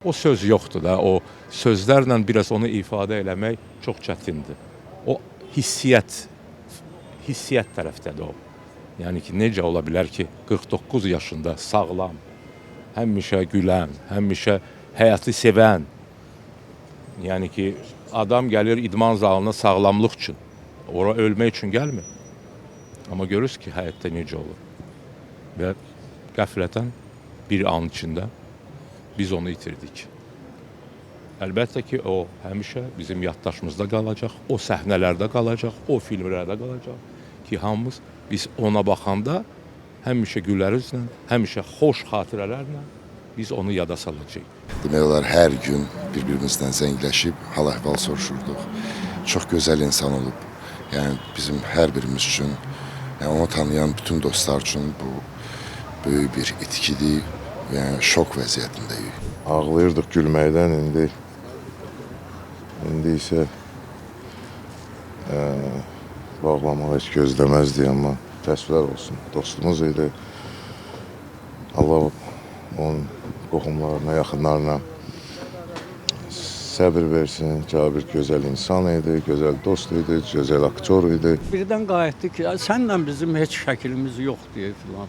O söz yoxdur da, o sözlərlə biraz onu ifadə eləmək çox çətindir. O hissiyyat, hissiyyat tərəfdədir o. Yəni ki, necə ola bilər ki, 49 yaşında sağlam, həmişə gülən, həmişə həyatı sevən, yəni ki, adam gəlir idman zalına sağlamlıq üçün, ora ölmək üçün gəlmir. Amma görürüz ki, həyatda necə olur. Və qəflətən bir an içində biz onu itirdik. Əlbəttə ki, o həmişə bizim yaddaşımızda qalacaq, o səhnələrdə qalacaq, o filmlərdə qalacaq ki, hamımız biz ona baxanda həmişə gülərizlə, həmişə xoş xatirələrlə biz onu yada salacağıq. Demək olar hər gün bir-birimizlə zəngləşib hal-əhval soruşurduq. Çox gözəl insan olub. Yəni bizim hər birimiz üçün, yəni onu tanıyan bütün dostlar üçün bu böyük bir itkidir. Yəni şok vəziyyətindəyik. Ağlayırdıq gülməkdən, indi isə bağlamağı heç gözləməzdik, amma təəssüflər olsun. Dostumuz idi. Allah onun qohumlarına, yaxınlarına səbir versin. Cabir gözəl insan idi, gözəl dost idi, gözəl aktyor idi. Birdən qayıtdı ki, "Sənlə bizim heç şəklimiz yox" deyə filan.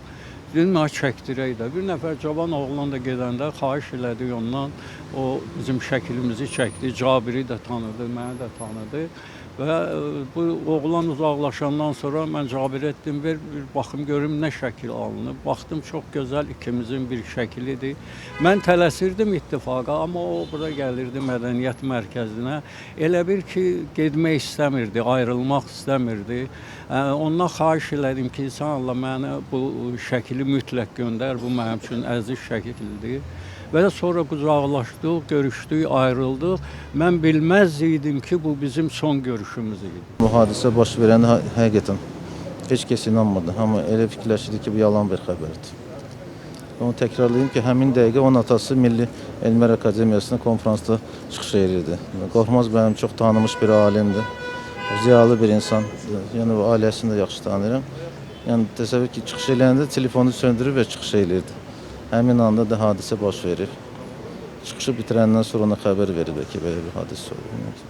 Dedim, "Ha, çəkdirək də." Bir nəfər cavan oğlan da gedəndə xahiş elədik ondan. O bizim şəklimizi çəkdi. Cabiri də tanıdı, məni də tanıdı. Və bu oğlan uzaqlaşandan sonra mən Cabirə etdim, ver bir baxım görüm nə şəkil alınıb. Baxdım, çox gözəl ikimizin bir şəklidir. Mən tələsirdim ittifaqa, amma o bura gəlirdi mədəniyyət mərkəzinə. Elə bir ki, getmək istəmirdi, ayrılmaq istəmirdi. Ondan xahiş elədim ki, sən Allah, mənə bu şəkili mütləq göndər, bu mənim üçün əziz şəkildir. Və sonra qucaqlaşdıq, görüşdük, ayrıldıq. Mən bilməz idim ki, bu bizim son görüşümüz idi. Bu hadisə baş verəndə həqiqətən heç kəs inanmadı. Hamı elə fikirləşirdi ki, bu yalan bir xəbərdir. Onu təkrarlayım ki, həmin dəqiqə onun atası Milli Elmlər Akademiyasında konfransda çıxış edirdi. Qorxmaz mənim çox tanınmış bir alimdir. Ziyalı bir insan. Yəni ailəsini də yaxşı tanıyıram. Yəni təsəvvür ki, çıxış eləyəndə telefonu söndürür və çıxış eləyirdi. Həmin anda da hadisə baş verib. Çıxışı bitirəndən sonra ona xəbər veriblər ki, belə bir hadisə olub.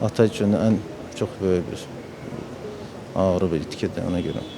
Ata üçün ən çox böyük bir ağrı bir itkidir ona görə.